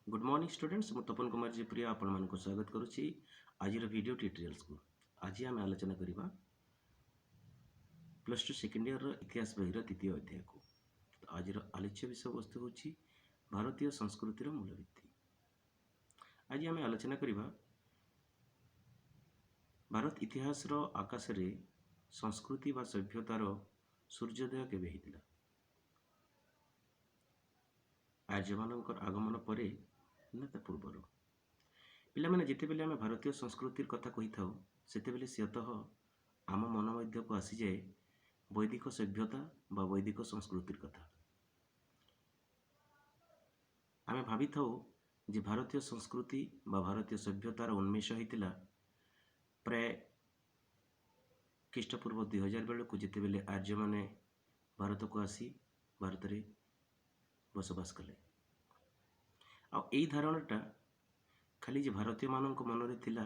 Good morning students, ମୁଁ Tapan Kumar G ପ୍ରିୟ ଆପଣମାନଙ୍କୁ ସ୍ୱାଗତ କରୁଛି ଆଜିର ଭିଡ଼ିଓ ଟ୍ୟୁଟୋରିଆଲ୍ସକୁ। ଆଜି ଆମେ ଆଲୋଚନା କରିବା ପ୍ଲସ୍ ଟୁ ସେକେଣ୍ଡ ଇୟର୍ର ଇତିହାସ ବହିର ଦ୍ୱିତୀୟ ଅଧ୍ୟାୟକୁ। ତ ଆଜିର ଆଲୋଚ୍ୟ ବିଷୟବସ୍ତୁ ହେଉଛି ଭାରତୀୟ ସଂସ୍କୃତିର ମୂଳଭିତ୍ତି। ଆଜି ଆମେ ଆଲୋଚନା କରିବା ଭାରତ ଇତିହାସର ଆକାଶରେ ସଂସ୍କୃତି ବା ସଭ୍ୟତାର ସୂର୍ଯ୍ୟୋଦୟ କେବେ ହେଇଥିଲା, ଆର୍ଯ୍ୟମାନଙ୍କର ଆଗମନ ପରେ ନା ତା ପୂର୍ବରୁ? ପିଲାମାନେ, ଯେତେବେଳେ ଆମେ ଭାରତୀୟ ସଂସ୍କୃତିର କଥା କହିଥାଉ, ସେତେବେଳେ ସ୍ୱତଃ ଆମ ମନ ମଧ୍ୟକୁ ଆସିଯାଏ ବୈଦିକ ସଭ୍ୟତା ବା ବୈଦିକ ସଂସ୍କୃତିର କଥା। ଆମେ ଭାବିଥାଉ ଯେ ଭାରତୀୟ ସଂସ୍କୃତି ବା ଭାରତୀୟ ସଭ୍ୟତାର ଉନ୍ମେଷ ହୋଇଥିଲା ପ୍ରାୟ ଖ୍ରୀଷ୍ଟପୂର୍ବ 2000 ବେଳକୁ, ଯେତେବେଳେ ଆର୍ଯ୍ୟମାନେ ଭାରତକୁ ଆସି ଭାରତରେ ବସବାସ କଲେ। ଆଉ ଏଇ ଧାରଣାଟା ଖାଲି ଯେ ଭାରତୀୟମାନଙ୍କ ମନରେ ଥିଲା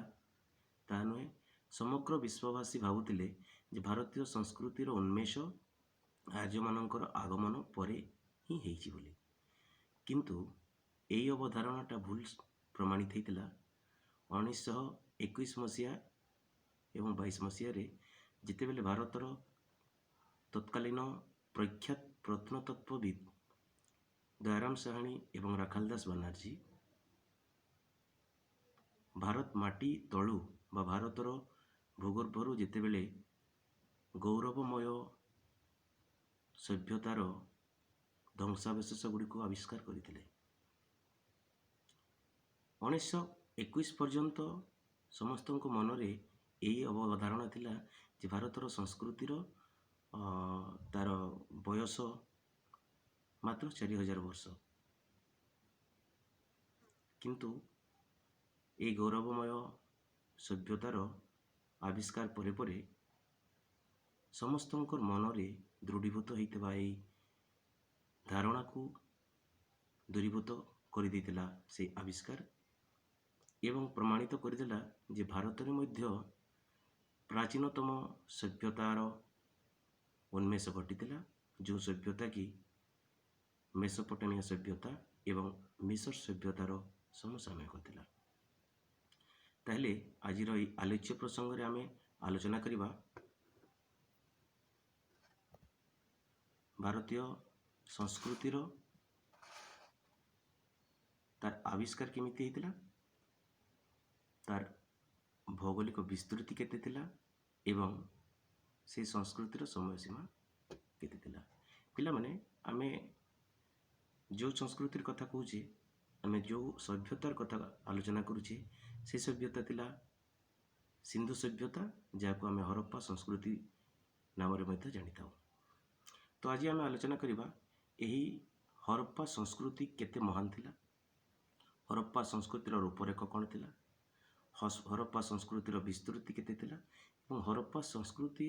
ତାହା ନୁହେଁ, ସମଗ୍ର ବିଶ୍ୱବାସୀ ଭାବୁଥିଲେ ଯେ ଭାରତୀୟ ସଂସ୍କୃତିର ଉନ୍ମେଷ ଆର୍ଯ୍ୟମାନଙ୍କର ଆଗମନ ପରେ ହିଁ ହେଇଛି ବୋଲି। କିନ୍ତୁ ଏଇ ଅବଧାରଣାଟା ଭୁଲ ପ୍ରମାଣିତ ହେଇଥିଲା 1921 ମସିହା ଏବଂ 22 ମସିହାରେ, ଯେତେବେଳେ ଭାରତର ତତ୍କାଳୀନ ପ୍ରଖ୍ୟାତ ପ୍ରତ୍ନତତ୍ତ୍ୱବିତ୍ ଦୟାରାମ ସାହାଣୀ ଏବଂ ରାଖାଲ ଦାସ ବାନାର୍ଜୀ ଭାରତ ମାଟି ତଳୁ ବା ଭାରତର ଭୂଗର୍ଭରୁ ଯେତେବେଳେ ଗୌରବମୟ ସଭ୍ୟତାର ଧ୍ୱଂସାବଶେଷ ଗୁଡ଼ିକୁ ଆବିଷ୍କାର କରିଥିଲେ। 1921 ପର୍ଯ୍ୟନ୍ତ ସମସ୍ତଙ୍କ ମନରେ ଏଇ ଅବଧାରଣା ଥିଲା ଯେ ଭାରତର ସଂସ୍କୃତିର ତାର ବୟସ ମାତ୍ର 4000 ବର୍ଷ। କିନ୍ତୁ ଏଇ ଗୌରବମୟ ସଭ୍ୟତାର ଆବିଷ୍କାର ପରେ ପରେ ସମସ୍ତଙ୍କ ମନରେ ଦୃଢ଼ୀଭୂତ ହେଇଥିବା ଏଇ ଧାରଣାକୁ ଦୂରୀଭୂତ କରିଦେଇଥିଲା ସେଇ ଆବିଷ୍କାର ଏବଂ ପ୍ରମାଣିତ କରିଦେଲା ଯେ ଭାରତରେ ମଧ୍ୟ ପ୍ରାଚୀନତମ ସଭ୍ୟତାର ଉନ୍ମେଷ ଘଟିଥିଲା, ଯେଉଁ ସଭ୍ୟତା କି ମେସୋପଟାମିଆ ସଭ୍ୟତା ଏବଂ ମିଶର ସଭ୍ୟତାର ସମସାମୟିକ ଥିଲା। ତାହେଲେ ଆଜିର ଏଇ ଆଲୋଚ୍ୟ ପ୍ରସଙ୍ଗରେ ଆମେ ଆଲୋଚନା କରିବା ଭାରତୀୟ ସଂସ୍କୃତିର ତାର ଆବିଷ୍କାର କେମିତି ହେଇଥିଲା, ତାର ଭୌଗୋଳିକ ବିସ୍ତୃତି କେତେ ଥିଲା ଏବଂ ସେଇ ସଂସ୍କୃତିର ସମୟସୀମା କେତେ ଥିଲା। ପିଲାମାନେ, ଆମେ ଯେଉଁ ସଂସ୍କୃତିର କଥା କହୁଛେ, ଆମେ ଯେଉଁ ସଭ୍ୟତାର କଥା ଆଲୋଚନା କରୁଛେ, ସେ ସଭ୍ୟତା ଥିଲା ସିନ୍ଧୁ ସଭ୍ୟତା, ଯାହାକୁ ଆମେ ହରପ୍ପା ସଂସ୍କୃତି ନାମରେ ମଧ୍ୟ ଜାଣିଥାଉ। ତ ଆଜି ଆମେ ଆଲୋଚନା କରିବା ଏହି ହରପ୍ପା ସଂସ୍କୃତି କେତେ ମହାନ ଥିଲା, ହରପ୍ପା ସଂସ୍କୃତିର ରୂପରେଖ କ'ଣ ଥିଲା, ହରପ୍ପା ସଂସ୍କୃତିର ବିସ୍ତୃତି କେତେ ଥିଲା ଏବଂ ହରପ୍ପା ସଂସ୍କୃତି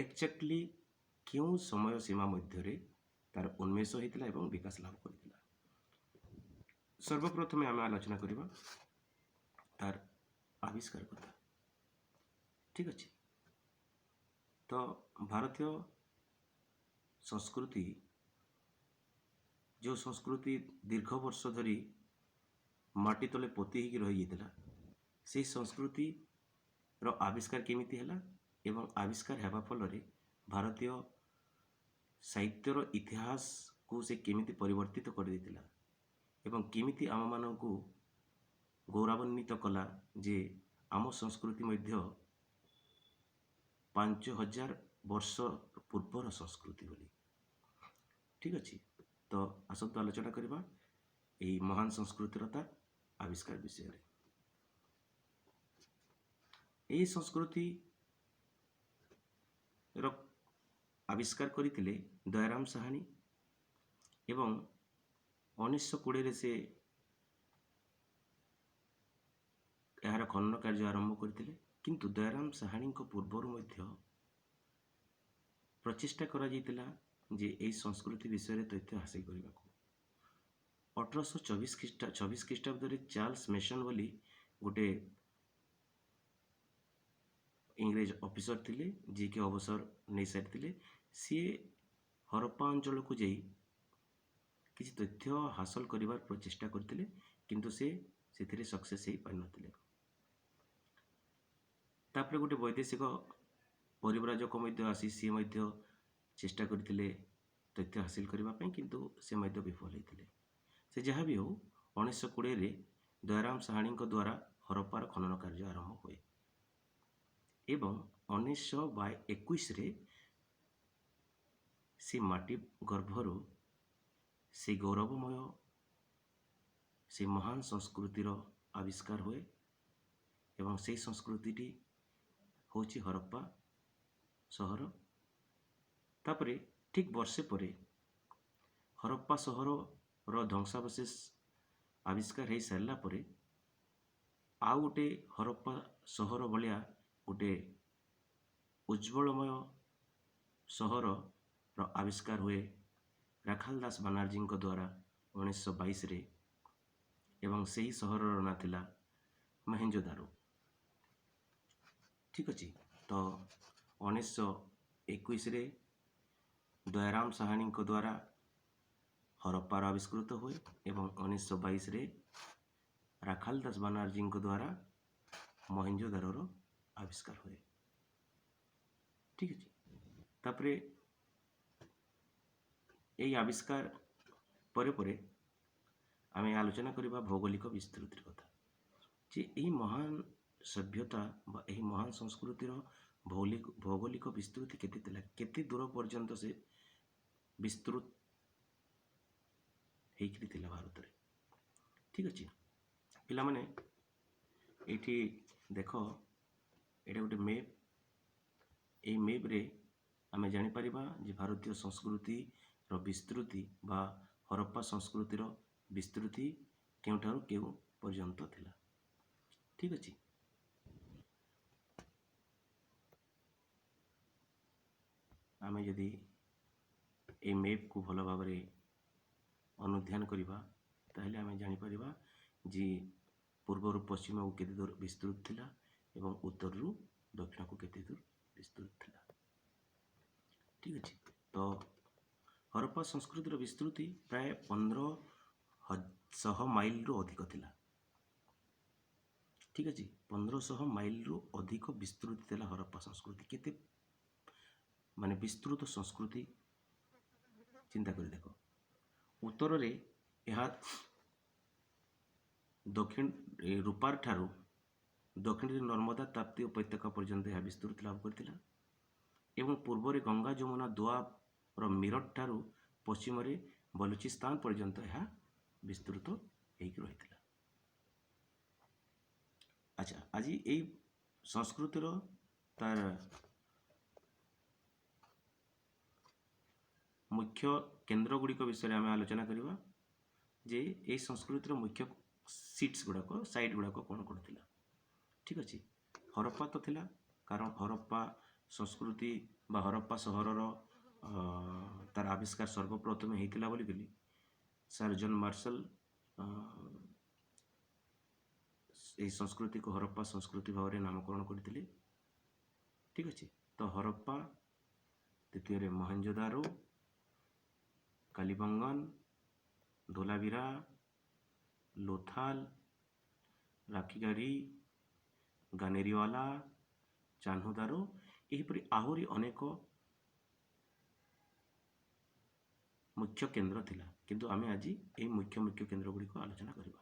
ଏକ୍ଜାକ୍ଟଲି କେଉଁ ସମୟ ସୀମା ମଧ୍ୟରେ ତାର ଉନ୍ମେଷ ହୋଇଥିଲା ଏବଂ ବିକାଶ ଲାଭ କରିଥିଲା। ସର୍ବପ୍ରଥମେ ଆମେ ଆଲୋଚନା କରିବା ତାର ଆବିଷ୍କାର କଥା। ଠିକ୍ ଅଛି। ତ ଭାରତୀୟ ସଂସ୍କୃତି, ଯେଉଁ ସଂସ୍କୃତି ଦୀର୍ଘ ବର୍ଷ ଧରି ମାଟି ତଳେ ପୋତି ହେଇକି ରହିଯାଇଥିଲା, ସେହି ସଂସ୍କୃତିର ଆବିଷ୍କାର କେମିତି ହେଲା ଏବଂ ଆବିଷ୍କାର ହେବା ଫଳରେ ଭାରତୀୟ ସାହିତ୍ୟର ଇତିହାସକୁ ସେ କେମିତି ପରିବର୍ତ୍ତିତ କରିଦେଇଥିଲା ଏବଂ କେମିତି ଆମମାନଙ୍କୁ ଗୌରବାନ୍ୱିତ କଲା ଯେ ଆମ ସଂସ୍କୃତି ମଧ୍ୟ 5000 ବର୍ଷ ପୂର୍ବର ସଂସ୍କୃତି ବୋଲି। ଠିକ୍ ଅଛି। ତ ଆସନ୍ତୁ ଆଲୋଚନା କରିବା ଏହି ମହାନ ସଂସ୍କୃତିର ତାର ଆବିଷ୍କାର ବିଷୟରେ। ଏହି ସଂସ୍କୃତିର ଆବିଷ୍କାର କରିଥିଲେ ଦୟାରାମ ସାହାଣୀ ଏବଂ 1920ରେ ସେ ଏହାର ଖନନ କାର୍ଯ୍ୟ ଆରମ୍ଭ କରିଥିଲେ। କିନ୍ତୁ ଦୟାରାମ ସାହାଣୀଙ୍କ ପୂର୍ବରୁ ମଧ୍ୟ ପ୍ରଚେଷ୍ଟା କରାଯାଇଥିଲା ଯେ ଏହି ସଂସ୍କୃତି ବିଷୟରେ ତଥ୍ୟ ହାସଲ କରିବାକୁ। 1824 26 ଖ୍ରୀଷ୍ଟାବ୍ଦରେ ଚାର୍ଲସ ମେସନ୍ ବୋଲି ଗୋଟେ ଇଂରେଜ ଅଫିସର ଥିଲେ, ଯିଏକି ଅବସର ନେଇସାରିଥିଲେ। ସିଏ ହରପ୍ପା ଅଞ୍ଚଳକୁ ଯାଇ କିଛି କିଛି ତଥ୍ୟ ହାସଲ କରିବାର ପ୍ରଚେଷ୍ଟା କରିଥିଲେ, କିନ୍ତୁ ସେ ସେଥିରେ ସକ୍ସେସ୍ ହେଇପାରିନଥିଲେ। ତାପରେ ଗୋଟେ ବୈଦେଶିକ ପରିବ୍ରାଜକ ମଧ୍ୟ ଆସି ସିଏ ମଧ୍ୟ ଚେଷ୍ଟା କରିଥିଲେ ତଥ୍ୟ ହାସିଲ କରିବା ପାଇଁ, କିନ୍ତୁ ସେ ମଧ୍ୟ ବିଫଳ ହେଇଥିଲେ। ସେ ଯାହା ବି ହେଉ, 1920ରେ ଦୟାରାମ ସାହାଣୀଙ୍କ ଦ୍ୱାରା ହରପ୍ପାର ଖନନ କାର୍ଯ୍ୟ ଆରମ୍ଭ ହୁଏ ଏବଂ 1921ରେ ସେ ମାଟି ଗର୍ଭରୁ ସେ ଗୌରବମୟ, ସେ ମହାନ ସଂସ୍କୃତିର ଆବିଷ୍କାର ହୁଏ ଏବଂ ସେଇ ସଂସ୍କୃତିଟି ହେଉଛି ହରପ୍ପା ସହର। ତାପରେ ଠିକ୍ ବର୍ଷେ ପରେ ହରପ୍ପା ସହରର ଧ୍ୱଂସାବଶେଷ ଆବିଷ୍କାର ହେଇସାରିଲା ପରେ ଆଉ ଗୋଟେ ହରପ୍ପା ସହର ଭଳିଆ ଗୋଟେ ଉଜ୍ଜ୍ୱଳମୟ ସହରର ଆବିଷ୍କାର ହୁଏ ରାଖାଲ ଦାସ ବାନାର୍ଜୀଙ୍କ ଦ୍ୱାରା 1922ରେ ଏବଂ ସେହି ସହରର ନାଁ ଥିଲା ମହେଞ୍ଜୋଦାରୋ। ଠିକ୍ ଅଛି। ତ 1921ରେ ଦୟାରାମ ସାହାଣୀଙ୍କ ଦ୍ୱାରା ହରପ୍ପାର ଆବିଷ୍କୃତ ହୁଏ ଏବଂ 1922ରେ ରାଖାଲ ଦାସ ବାନାର୍ଜୀଙ୍କ ଦ୍ୱାରା ମହେଞ୍ଜୋଦାରୋର ଆବିଷ୍କାର ହୁଏ। ଠିକ୍ ଅଛି। ତାପରେ ଏଇ ଆବିଷ୍କାର ପରେ ପରେ ଆମେ ଆଲୋଚନା କରିବା ଭୌଗୋଳିକ ବିସ୍ତୃତିର କଥା, ଯେ ଏହି ମହାନ ସଭ୍ୟତା ବା ଏହି ମହାନ ସଂସ୍କୃତିର ଭୌଗୋଳିକ ବିସ୍ତୃତି କେତେ ଥିଲା, କେତେ ଦୂର ପର୍ଯ୍ୟନ୍ତ ସେ ବିସ୍ତୃତ ହେଇକିରି ଥିଲା ଭାରତରେ। ଠିକ୍ ଅଛି ପିଲାମାନେ, ଏଇଠି ଦେଖ, ଏଇଟା ଗୋଟେ ମେପ୍। ଏଇ ମେପ୍ରେ ଆମେ ଜାଣିପାରିବା ଯେ ଭାରତୀୟ ସଂସ୍କୃତିର ବିସ୍ତୃତି ବା ହରପ୍ପା ସଂସ୍କୃତିର ବିସ୍ତୃତି କେଉଁଠାରୁ କେଉଁ ପର୍ଯ୍ୟନ୍ତ ଥିଲା। ଠିକ୍ ଅଛି। ଆମେ ଯଦି ଏଇ ମେପ୍କୁ ଭଲ ଭାବରେ ଅନୁଧ୍ୟାନ କରିବା, ତାହେଲେ ଆମେ ଜାଣିପାରିବା ଯେ ପୂର୍ବରୁ ପଶ୍ଚିମକୁ କେତେ ଦୂର ବିସ୍ତୃତ ଥିଲା ଏବଂ ଉତ୍ତରରୁ ଦକ୍ଷିଣକୁ କେତେ ଦୂର ବିସ୍ତୃତ ଥିଲା। ଠିକ୍ ଅଛି। ତ ହରପ୍ପା ସଂସ୍କୃତିର ବିସ୍ତୃତି ପ୍ରାୟ 1500 ମାଇଲରୁ ଅଧିକ ଥିଲା। ଠିକ୍ ଅଛି। 1500 ମାଇଲରୁ ଅଧିକ ବିସ୍ତୃତି ଥିଲା ହରପ୍ପା ସଂସ୍କୃତି। କେତେ ମାନେ ବିସ୍ତୃତ ସଂସ୍କୃତି ଚିନ୍ତା କରି ଦେଖ। ଉତ୍ତରରେ ଏହା ଦକ୍ଷିଣ ରୂପାର ଠାରୁ ଦକ୍ଷିଣରେ ନର୍ମଦା ତାପ୍ତି ଉପତ୍ୟକା ପର୍ଯ୍ୟନ୍ତ ଏହା ବିସ୍ତୃତି ଲାଭ କରିଥିଲା ଏବଂ ପୂର୍ବରେ ଗଙ୍ଗା ଯମୁନା ଦୋଆବର ମିରଟ ଠାରୁ ପଶ୍ଚିମରେ ବଲୁଚିସ୍ତାନ ପର୍ଯ୍ୟନ୍ତ ଏହା ବିସ୍ତୃତ ହେଇକି ରହିଥିଲା। ଆଚ୍ଛା, ଆଜି ଏଇ ସଂସ୍କୃତିର ତାର ମୁଖ୍ୟ କେନ୍ଦ୍ର ଗୁଡ଼ିକ ବିଷୟରେ ଆମେ ଆଲୋଚନା କରିବା ଯେ ଏଇ ସଂସ୍କୃତିର ମୁଖ୍ୟ ସିଟ୍ସ ଗୁଡ଼ାକ, ସାଇଟ୍ ଗୁଡ଼ାକ କ'ଣ କ'ଣ ଥିଲା। ଠିକ୍ ଅଛି। ହରପ୍ପା ତ ଥିଲା, କାରଣ ହରପ୍ପା ସଂସ୍କୃତି ବା ହରପ୍ପା ସହରର ତାର ଆବିଷ୍କାର ସର୍ବପ୍ରଥମେ ହେଇଥିଲା ବୋଲିକରି ସାର୍ ଜନ୍ ମାର୍ଶଲ ଏହି ସଂସ୍କୃତିକୁ ହରପ୍ପା ସଂସ୍କୃତି ଭାବରେ ନାମକରଣ କରିଥିଲେ। ଠିକ୍ ଅଛି। ତ ହରପ୍ପା, ଦ୍ୱିତୀୟରେ ମହେଞ୍ଜୋଦାରୋ, କାଲିବଙ୍ଗନ, ଧୋଲାଭିରା, ଲୋଥାଲ, ରାଖିଗାରି, ଗାନେରିୱାଲା, ଚାନ୍ହୁଦାରୋ, ଏହିପରି ଆହୁରି ଅନେକ ମୁଖ୍ୟ କେନ୍ଦ୍ର ଥିଲା, କିନ୍ତୁ ଆମେ ଆଜି ଏହି ମୁଖ୍ୟ ମୁଖ୍ୟ କେନ୍ଦ୍ର ଗୁଡ଼ିକ ଆଲୋଚନା କରିବା।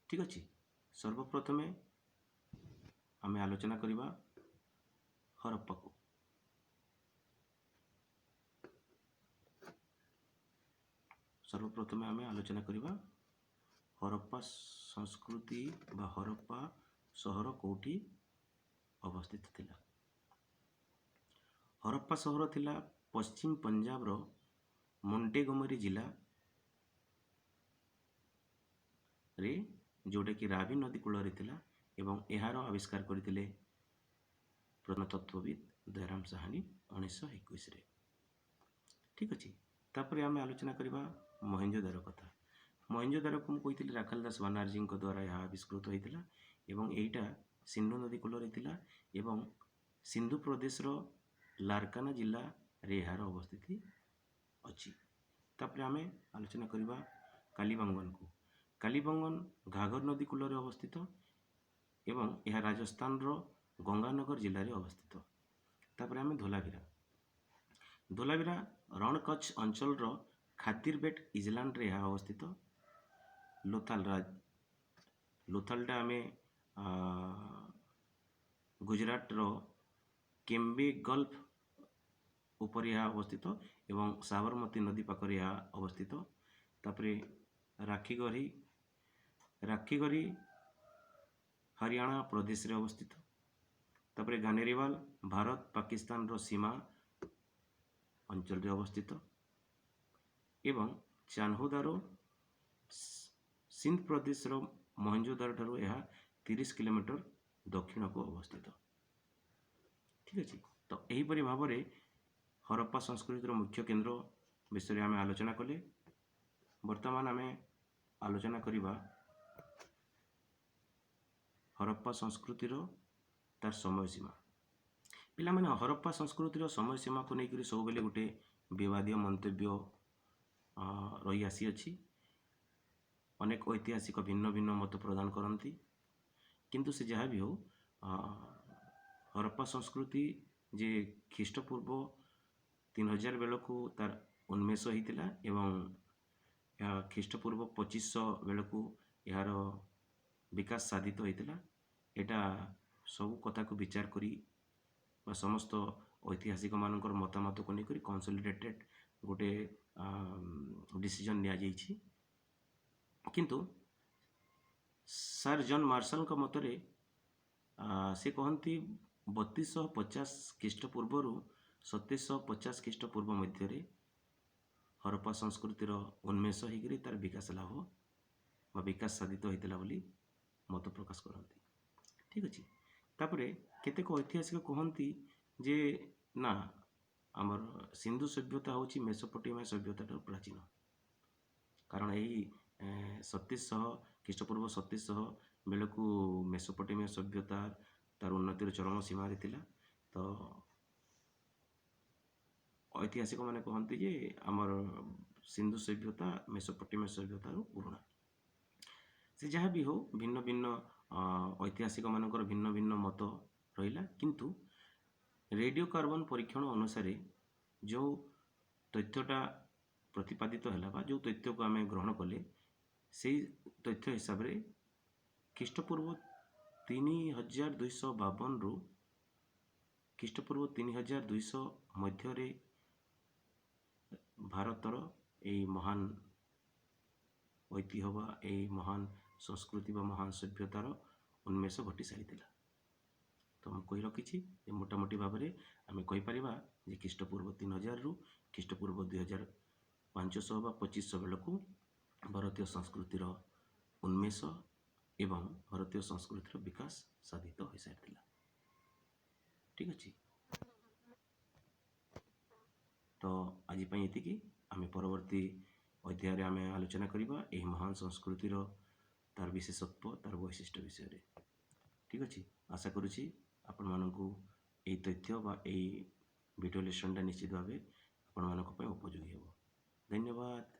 ଠିକ୍ ଅଛି। ସର୍ବପ୍ରଥମେ ଆମେ ଆଲୋଚନା କରିବା ହରପ୍ପାକୁ। ସର୍ବପ୍ରଥମେ ଆମେ ଆଲୋଚନା କରିବା ହରପ୍ପା ସଂସ୍କୃତି ବା ହରପ୍ପା ସହର କେଉଁଠି ଅବସ୍ଥିତ ଥିଲା। ହରପ୍ପା ସହର ଥିଲା ପଶ୍ଚିମ ପଞ୍ଜାବର ମଣ୍ଟେଗୋମେରୀ ଜିଲ୍ଲାରେ, ଯେଉଁଟାକି ରାଭି ନଦୀ କୂଳରେ ଥିଲା ଏବଂ ଏହାର ଆବିଷ୍କାର କରିଥିଲେ ପ୍ରତ୍ନତତ୍ତ୍ୱବିତ୍ ଦୟାରାମ ସାହାନୀ 1921ରେ। ଠିକ୍ ଅଛି। ତାପରେ ଆମେ ଆଲୋଚନା କରିବା ମହେଞ୍ଜୋଦାରୋ କଥା। ମହେଞ୍ଜୋଦାରୋକୁ ମୁଁ କହିଥିଲି ରାଖାଲ ଦାସ ବାନାର୍ଜୀଙ୍କ ଦ୍ୱାରା ଏହା ଆବିଷ୍କୃତ ହୋଇଥିଲା ଏବଂ ଏଇଟା ସିନ୍ଧୁ ନଦୀ କୂଳରେ ଥିଲା ଏବଂ ସିନ୍ଧୁ ପ୍ରଦେଶର ଲାରକାନା ଜିଲ୍ଲାରେ ଏହାର ଅବସ୍ଥିତି ଅଛି। ତାପରେ ଆମେ ଆଲୋଚନା କରିବା କାଲିବଙ୍ଗନକୁ। କାଲିବଙ୍ଗନ ଘାଘର ନଦୀ କୂଳରେ ଅବସ୍ଥିତ ଏବଂ ଏହା ରାଜସ୍ଥାନର ଗଙ୍ଗାନଗର ଜିଲ୍ଲାରେ ଅବସ୍ଥିତ। ତାପରେ ଆମେ ଧୋଲାଭିରା। ଧୋଲାଭିରା ରଣକଚ୍ଛ ଅଞ୍ଚଳର ଖାଦିରବେଟ ଇଜଲାଣ୍ଡରେ ଏହା ଅବସ୍ଥିତ। ଲୋଥାଲ ଲୋଥାଲଟା ଆମେ ଗୁଜରାଟର କେମ୍ବେ ଗଲ୍ଫ ଉପରେ ଏହା ଅବସ୍ଥିତ ଏବଂ ସାବରମତୀ ନଦୀ ପାଖରେ ଏହା ଅବସ୍ଥିତ। ତାପରେ ରାକ୍ଷୀଗଢ଼ି। ରାକ୍ଷୀଗଢ଼ି ହରିୟାଣା ପ୍ରଦେଶରେ ଅବସ୍ଥିତ। ତାପରେ ଗାନେରିୱାଲ ଭାରତ ପାକିସ୍ତାନର ସୀମା ଅଞ୍ଚଳରେ ଅବସ୍ଥିତ ଏବଂ ଚାନ୍ହୁଦାରୋ ସିନ୍ଧ ପ୍ରଦେଶର ମହେଞ୍ଜୋଦାରୋ ଠାରୁ ଏହା 30 କିଲୋମିଟର ଦକ୍ଷିଣକୁ ଅବସ୍ଥିତ। ଠିକ୍ ଅଛି। ତ ଏହିପରି ଭାବରେ ହରପ୍ପା ସଂସ୍କୃତିର ମୁଖ୍ୟ କେନ୍ଦ୍ର ବିଷୟରେ ଆମେ ଆଲୋଚନା କଲେ। ବର୍ତ୍ତମାନ ଆମେ ଆଲୋଚନା କରିବା ହରପ୍ପା ସଂସ୍କୃତିର ତାର ସମୟସୀମା। ପିଲାମାନେ, ହରପ୍ପା ସଂସ୍କୃତିର ସମୟସୀମାକୁ ନେଇକରି ସବୁବେଳେ ଗୋଟେ ବିବାଦୀୟ ମନ୍ତବ୍ୟ ରହି ଆସିଅଛି। ଅନେକ ଐତିହାସିକ ଭିନ୍ନ ଭିନ୍ନ ମତ ପ୍ରଦାନ କରନ୍ତି। କିନ୍ତୁ ସେ ଯାହା ବି ହେଉ, ହରପ୍ପା ସଂସ୍କୃତି ଯେ ଖ୍ରୀଷ୍ଟପୂର୍ବ 3000 ବେଳକୁ ତାର ଉନ୍ମେଷ ହେଇଥିଲା ଏବଂ ଏହା ଖ୍ରୀଷ୍ଟପୂର୍ବ 2500 ବେଳକୁ ଏହାର ବିକାଶ ସାଧିତ ହୋଇଥିଲା, ଏଇଟା ସବୁ କଥାକୁ ବିଚାର କରି ବା ସମସ୍ତ ଐତିହାସିକମାନଙ୍କର ମତାମତକୁ ନେଇକରି କନସଲିଡେଟେଡ୍ ଗୋଟେ ଡିସିଜନ୍ ନିଆଯାଇଛି। କିନ୍ତୁ ସାର୍ ଜନ୍ ମାର୍ଶାଲଙ୍କ ମତରେ ସେ କହନ୍ତି, 3250 ଖ୍ରୀଷ୍ଟପୂର୍ବରୁ 2750 ଖ୍ରୀଷ୍ଟପୂର୍ବ ମଧ୍ୟରେ ହରପ୍ପା ସଂସ୍କୃତିର ଉନ୍ମେଷ ହେଇକରି ତାର ବିକାଶ ଲାଭ ବା ବିକାଶ ସାଧିତ ହୋଇଥିଲା ବୋଲି ମତ ପ୍ରକାଶ କରନ୍ତି। ଠିକ୍ ଅଛି। ତାପରେ କେତେକ ଐତିହାସିକ କୁହନ୍ତି ଯେ ନା, ଆମର ସିନ୍ଧୁ ସଭ୍ୟତା ହେଉଛି ମେସୋପଟେମିଆ ସଭ୍ୟତା ଠାରୁ ପ୍ରାଚୀନ। କାରଣ ଏଇ 2700, ଖ୍ରୀଷ୍ଟପୂର୍ବ 2700 ବେଳକୁ ମେସୋପଟେମିଆ ସଭ୍ୟତା ତାର ଉନ୍ନତିର ଚରମ ସୀମାରେ ଥିଲା। ତ ଐତିହାସିକ ମାନେ କହନ୍ତି ଯେ ଆମର ସିନ୍ଧୁ ସଭ୍ୟତା ମେସୋପଟେମିଆ ସଭ୍ୟତାରୁ ପୁରୁଣା। ସେ ଯାହା ବି ହଉ, ଭିନ୍ନ ଭିନ୍ନ ଐତିହାସିକ ମାନଙ୍କର ଭିନ୍ନ ଭିନ୍ନ ମତ ରହିଲା। କିନ୍ତୁ ରେଡ଼ିଓ କାର୍ବନ ପରୀକ୍ଷଣ ଅନୁସାରେ ଯେଉଁ ତଥ୍ୟଟା ପ୍ରତିପାଦିତ ହେଲା ବା ଯେଉଁ ତଥ୍ୟକୁ ଆମେ ଗ୍ରହଣ କଲେ, ସେଇ ତଥ୍ୟ ହିସାବରେ ଖ୍ରୀଷ୍ଟପୂର୍ବ 3252ରୁ ଖ୍ରୀଷ୍ଟପୂର୍ବ 3200 ମଧ୍ୟରେ ଭାରତର ଏଇ ମହାନ ଐତିହ୍ୟ ବା ଏଇ ମହାନ ସଂସ୍କୃତି ବା ମହାନ ସଭ୍ୟତାର ଉନ୍ମେଷ ଘଟି ସାରିଥିଲା। ତ ମୁଁ କହି ରଖିଛି ଯେ ମୋଟାମୋଟି ଭାବରେ ଆମେ କହିପାରିବା ଯେ ଖ୍ରୀଷ୍ଟପୂର୍ବ 3000ରୁ ଖ୍ରୀଷ୍ଟପୂର୍ବ 2500 ବା 2500 ବେଳକୁ ଭାରତୀୟ ସଂସ୍କୃତିର ଉନ୍ମେଷ ଏବଂ ଭାରତୀୟ ସଂସ୍କୃତିର ବିକାଶ ସାଧିତ ହୋଇସାରିଥିଲା। ଠିକ୍ ଅଛି। ତ ଆଜି ପାଇଁ ଏତିକି। ଆମେ ପରବର୍ତ୍ତୀ ଅଧ୍ୟାୟରେ ଆମେ ଆଲୋଚନା କରିବା ଏହି ମହାନ ସଂସ୍କୃତିର ତାର ବିଶେଷତ୍ୱ, ତାର ବୈଶିଷ୍ଟ୍ୟ ବିଷୟରେ। ଠିକ୍ ଅଛି। ଆଶା କରୁଛି ଆପଣମାନଙ୍କୁ ଏଇ ତଥ୍ୟ ବା ଏଇ ଭିଡ଼ିଓ ଲେସନ୍ଟା ନିଶ୍ଚିତ ଭାବେ ଆପଣମାନଙ୍କ ପାଇଁ ଉପଯୋଗୀ ହେବ। ଧନ୍ୟବାଦ।